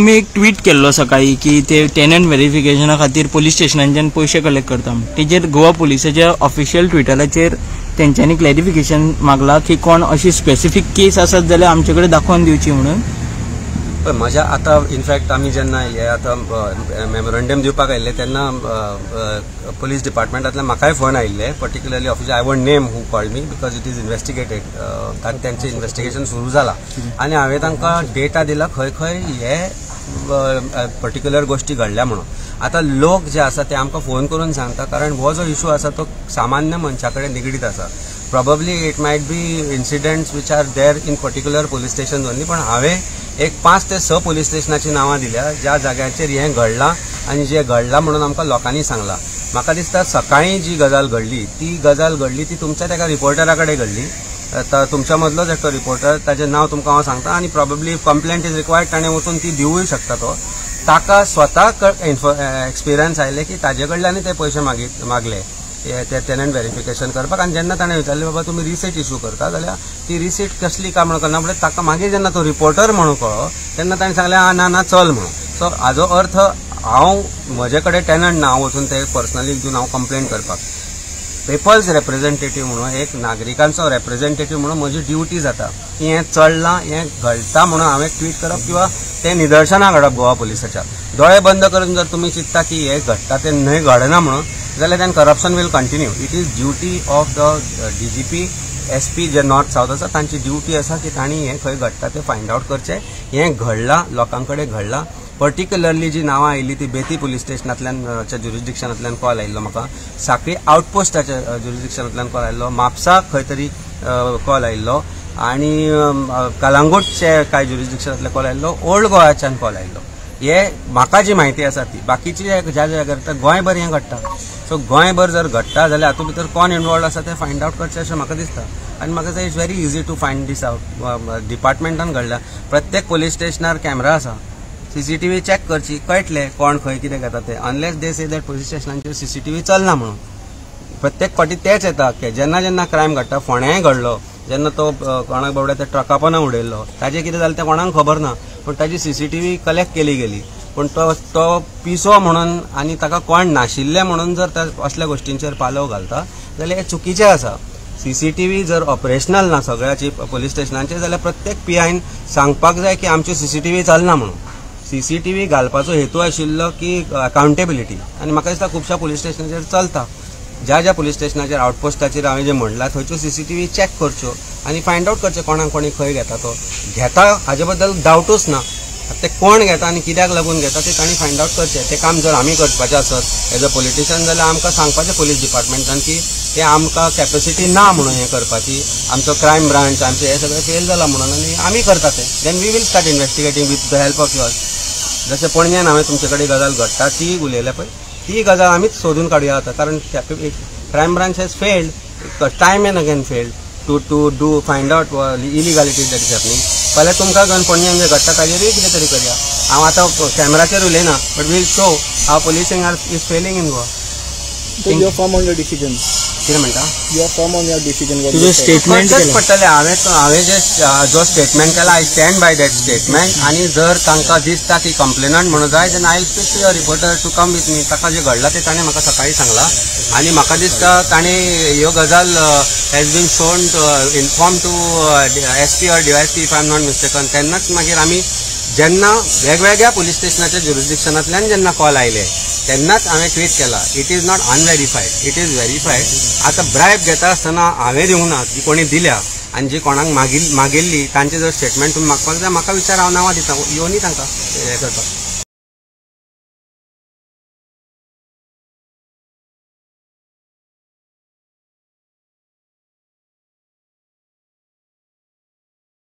तुमी एक ट्वीट केल्लो सकाळी की ते टेनंट व्हेरिफिकेशना खातीर पोलीस स्टेशनांच्यान पयशे कलेक्ट करता. तेजेर गोवा पुलिसाच्या ऑफिशियल ट्विटराचेर तेंच्यांनी क्लॅरिफिकेशन मागला की कोण अशी स्पेसिफीक केस आसत जाल्यार आमचे कडेन दाखोवन दिवची म्हणून. पळय म्हज्या आतां इनफॅक्ट आमी जेन्ना हे आतां मेमोरंडम दिवपाक आयिल्ले तेन्ना पुलीस डिपार्टमेंटांतल्यान म्हाकाय फोन आयिल्ले, particularly officer, I won't name who called me because it is investigated, कारण तेंचें इन्वेस्टिगेशन सुरू जाला आनी हांवें तांकां डेटा दिला खंय खंय हे पर्टिक्युलर गोश्टी घडल्या म्हणून. आतां लोक जे आसा ते आमकां फोन करून सांगता, कारण हो जो इशू आसा तो सामान्य मनशा कडेन निगडीत आसा. Probably it might be incidents which are there in particular police station only, पण हांवें एक 5 ते 6 पोलीस स्टेशनाची नांवां दिल्या ज्या जाग्यांचेर हें घडलां आनी जें घडलां म्हणून आमकां लोकांनी सांगलां. म्हाका दिसता सकाळीं जी गजाल घडली ती गजाल घडली ती तुमच्याच एका रिपोर्टरा कडेन घडली. तुमच्या मदलोच एकटो रिपोर्टर, ताजें नांव तुमकां हांव सांगता आनी प्रोबेबली कंप्लेंट is required, ताणें वचून ती दिवूय शकता. तो ताका स्वताक एक्सपिरियन्स आयले की ताजे कडल्यानूय ते पयशे मागले ते टेनंट व्हेरिफिकेशन करपाक. आनी जेन्ना ताणें विचारलें बाबा तुमी रिसीट इशू करता जाल्यार ती रिसीट कसली काय म्हणून करना, म्हणल्यार ताका मागीर जेन्ना तो रिपोर्टर म्हणून कळ्ळो तेन्ना ताणें सांगलें आं ना ना चल म्हणून. सो हाजो अर्थ हांव म्हजे कडेन टेनंट ना, हांव वचून ते पर्सनली दिवन हांव कंप्लेन करपाक. पिपल्स रेप्रेझेंटेटीव म्हणून, एक नागरिकांचो रेप्रेझेंटेटीव म्हणून म्हजी ड्युटी जाता की हें चल्लां हें घडटा म्हणून हांवें ट्वीट करप किंवा तें निदर्शनाक हाडप गोवा पुलिसाच्या. दोळे बंद करून जर तुमी चिंतता की हें घडटा तें न्हय घडना म्हणून जाल्यार then corruption will continue. It is duty of the DGP, SP J north south आसा तांची ड्युटी आसा की तांणी हें खंय घडटा तें फायंड आवट करचें. हें घडलां, लोकां कडेन घडलां. पर्टिक्युलरली जी नांवां आयिल्ली ती बेती पुलीस स्टेशनांतल्यान ज्युरिस्डिक्शनांतल्यान कॉल आयिल्लो म्हाका, साखळी आउटपोस्टाच्या ज्युरिस्डिक्शनांतल्यान कॉल आयिल्लो, म्हापसा खंय तरी कॉल आयिल्लो आनी कलांगूटचे कांय ज्युरिस्डिक्शनांतल्यान कॉल आयिल्लो, ओल्ड गोवाच्यान कॉल आयिल्लो. हे म्हाका जी म्हायती आसा ती, बाकीची ज्या जाग्यार घडटा गोंयभर हें घडटा. सो गोंयभर जर घडटा जाल्यार हातूंत भितर कोण इनवॉल्ड आसा तें फायंड आवट करचें अशें म्हाका दिसता. आनी म्हाका दिसता it's very easy to find this out. डिपार्टमेंटान घडल्या, प्रत्येक पोलीस स्टेशनार कॅमेरा आसा, सीसीटीव्ही चॅक करची, कळटलें कोण खंय कितें घेता तें. Unless they say that police स्टेशनांचेर सीसीटीव्ही चलना म्हणून. प्रत्येक फावटी तेच येता की जेन्ना जेन्ना क्रायम घडटा, फोंड्याय घडलो जेन्ना तो कोणाक बाबड्या त्या ट्रका पोंदा उडयल्लो, ताजें कितें जालें तें कोणाक खबर ना, पूण ताजी सीसीटीव्ही कलेक्ट केली गेली. पूण तो तो पिसो म्हणून आनी ताका कोण नाशिल्लें म्हणून जर त्या असल्या गोश्टींचेर पालव घालता जाल्यार हें चुकीचें आसा. सीसीटीव्ही जर ऑपरेशनल ना सगळ्याची पोलीस स्टेशनांचेर जाल्यार प्रत्येक पीआयन सांगपाक जाय की आमची सीसीटीव्ही चलना म्हणून. सीसीटीव्ही घालपाचो हेतू आशिल्लो की अकाउंटेबिलिटी, आनी म्हाका दिसता खुबश्या पोलीस स्टेशनाचेर चलता. ज्या ज्या पोलीस स्टेशनाचेर आउटपोस्टाचेर हांवें जें म्हणलां थंयच्यो सीसीटीव्ही चॅक करच्यो आनी फायंड आवट करचें कोणाक कोणी खंय घेता तो घेता हाजे बद्दल डावटूच ना. ते कोण घेता आनी कित्याक लागून घेता तें तांणी फायंड आवट करचें. तें काम जर आमी करपाचें आसत एज अ पॉलिटिशियन जाल्यार आमकां सांगपाचें पोलीस डिपार्टमेंटान की तें आमकां कॅपेसिटी ना म्हणून हें करपाची, आमचो क्रायम ब्रांच आमचें हें सगळें फेल जालां म्हणून आनी आमी करता तें. Then we will start investigating with the help of yours. जशें पणजेन हांवें तुमचे कडेन गजाल घडटा ती उलयल्या पळय, ती गजाल आमीच सोदून काडुया आतां, कारण crime branch has failed time and again failed to do find out illegalities that is happening. फाल्यां तुमकां घेवन पणजेन जें घडटा ताजेरूय कितें तरी करया. हांव आतां कॅमेराचेर उलयना, but we'll show how policing are is failing in Goa. So you are firm on your decision. कितें म्हणटा? You are firm on your decision. तुजें स्टेटमेंट करचेंच पडटलें. हांवें जे जो स्टेटमेंट केला I stand by that statement. आनी जर तांकां दिसता की कंप्लेनंट म्हणून जाय then I will speak to your reporter to come with me. ताका जें घडलां तें ताणें म्हाका सकाळीं सांगलां आनी म्हाका दिसता ताणें ह्यो गजाल has been shown inform to SP or DySP if I am not mistaken. तेन्नाच मागीर आमी जेन्ना वेगवेगळ्या पोलीस स्टेशनाच्या ज्युरिस्डिक्शनांतल्यान जेन्ना कॉल आयले तेन्नाच हांवें ट्वीट केला. It is not unverified, it is verified. आतां ब्रायब घेता आसतना हांवें दिवंक ना, जी कोणी दिल्या आनी जी कोणाक मागिल्ली तांचे जर स्टेटमेंट तुमी मागपाक जाय म्हाका विचार, हांव नांवां दिता, येवनी तांकां हें करपाक.